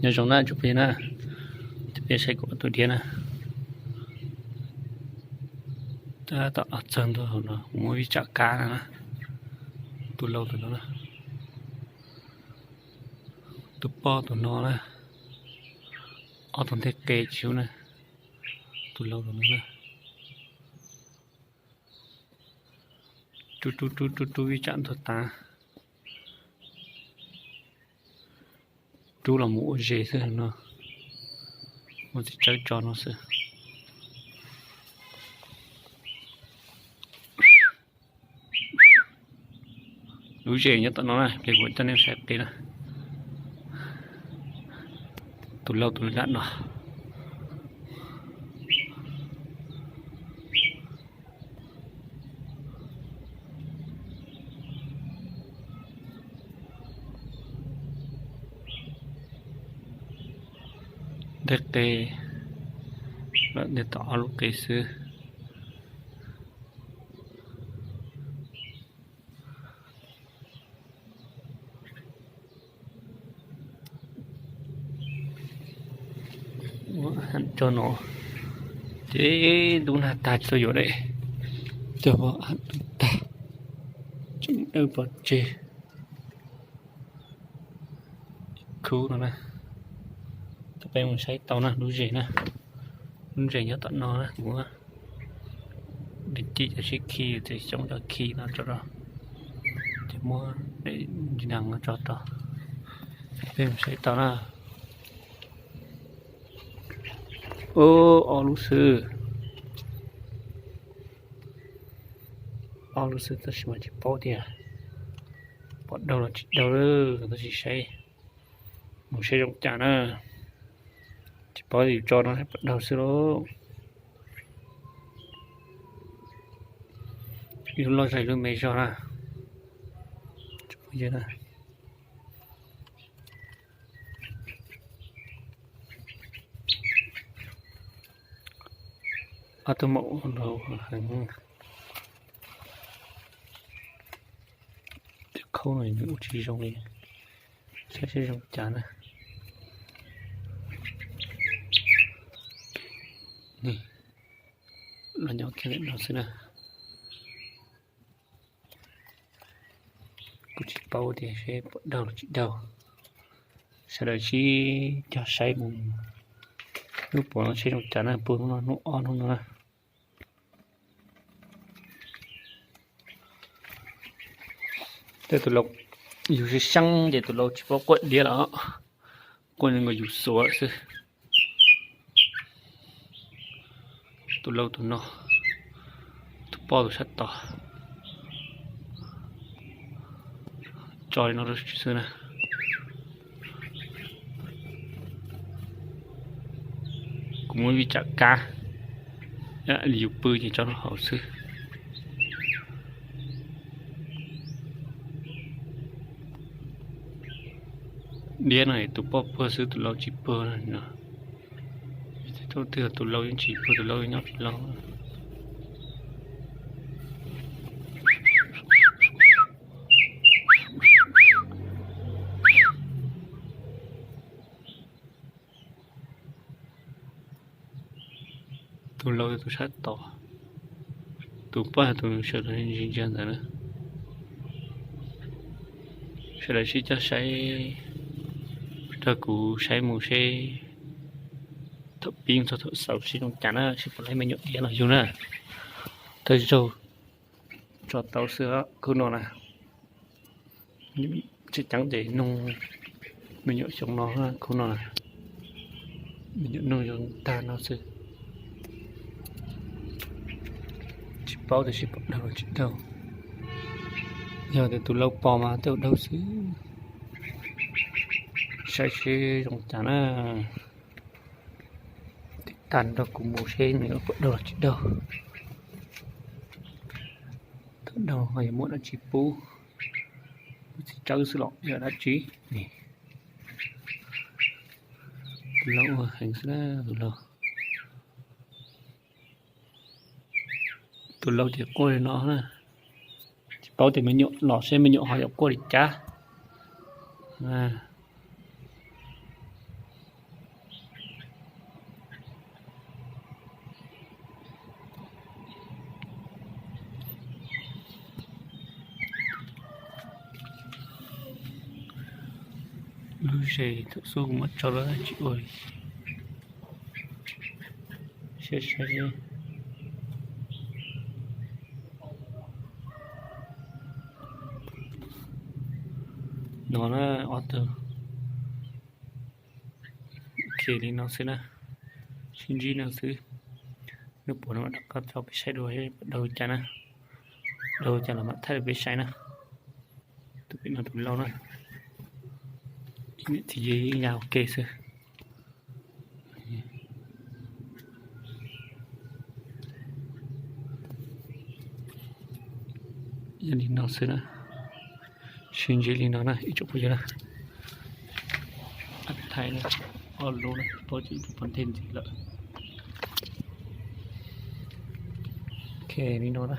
Nyob zoo na tsoom phooj ywg na, peb saib kuv ob tug diab na. Tab tom los txog ntua hauv no, kuv muab vij tsam kab na, tus laus tus no na, tus poj tus no na, ob tug ntej qe tsis ub na, tus laus tus no na. Rub rub rub rub rub vij tsam ntuag tas, rub los mus ua zes xwb no, ua txiv tsawb tso no xwb. Lub zes nyob tom no na, pliag kuv coj nej saib qe na. Tus laus tus lam no. Ntej qe, ntej tau ob lub qe xwb. Tso no ces ntub nag tag tsis tau yuav li, cog pov tag, tseem dawb pov tseg. Khub no na, peb mus saib tau na lub zes na, lub zes nyob tom no na, kuv muab dej cim cov sib khi, cov xyoob cov khi no tso rau, ces muab dej nag no tso rau, peb mus saib tau na. Ub, ob lub xwb, ob lub xwb tab sis mas tsis paub tias pom daug los tsis daug, tab sis saib, mus saib zoo cas na. Tsis paub, yus tso no saib pom daug xwb lauj. Yus loj zog lub me zog na. Ob tug maum heev. Tej khaub no nws ua tsis zoo li, saib seb zoo cas na. Los nyob kiag ntawm no xwb na. Kuv tsis paub tias seb pom daug los tsis daug. Sawv daws sib cog saib mus, hnub puas no seb zoo cas na, puag hnub no hnub ob hnub no na. Tej tus laus, yus sib xyeeb ces tus laus tsis paub quaj diab lawm, quaj nkaus yus xuav xwb. Tus laus tus no, tus poj tus sab tod, tso li no xwb na. Kuv muab vij tsam kab, yus pw ces tso rau hauv xwb. Diab no tus poj puag xwb, tus laus tsis puag no. Thaum twg tus laus yeej tsis puag, tus laus nyob tsis laus. Tus laus tus sab tod, tus poj tus sawv daws ntsia ntawd na. Sawv daws sib cog saib, nrog kuv saib mus seb thaum pib txog thaum xaus seb zoo cas na, seb puas laib me nyuam diab los yug na. Thawj zaug tso tau xwb khub no na. Tseem ceeb ces noog me nyuam xyoo no, khub no na, me nyuam noog zoo tag no xwb. Tsis paub tias seb pom daug los tsis daug. Yog tias tus laus pom mas tej zaum daug xwb. Saib seb zoo cas na. Tiv tag nrog kuv mus seb nws pom daug los tsis daug. Thaum daug ho yuav muab dab tsi pub, pub txiv tsawb xwb los yog dab tsi. Tus laus ua heev xwb na, tus laus. Tus laus ces quaj li no na, tsis paub tias me nyuam los seb me nyuam ho yuav quaj li cas. Lub zes thaum xub kuv muab tso los tsis ua li. Saib saib. No na, ob tug. Ok, li no xwb na. Sib ntsib no xwb. Nws puas no mam rov qab tso peb saib dua, daug cas na. Daug cas los mam thaij rau peb saib na. Tus pem no tus laug na. Ib niam txiv yeej yam ua ke xwb. Yog li no xwb na. Sib ntsib li no na ib tsoom phooj ywg na. Thaij na, ob lub na, paub tsis paub ntej ntxiv lawm. Ok, li no na.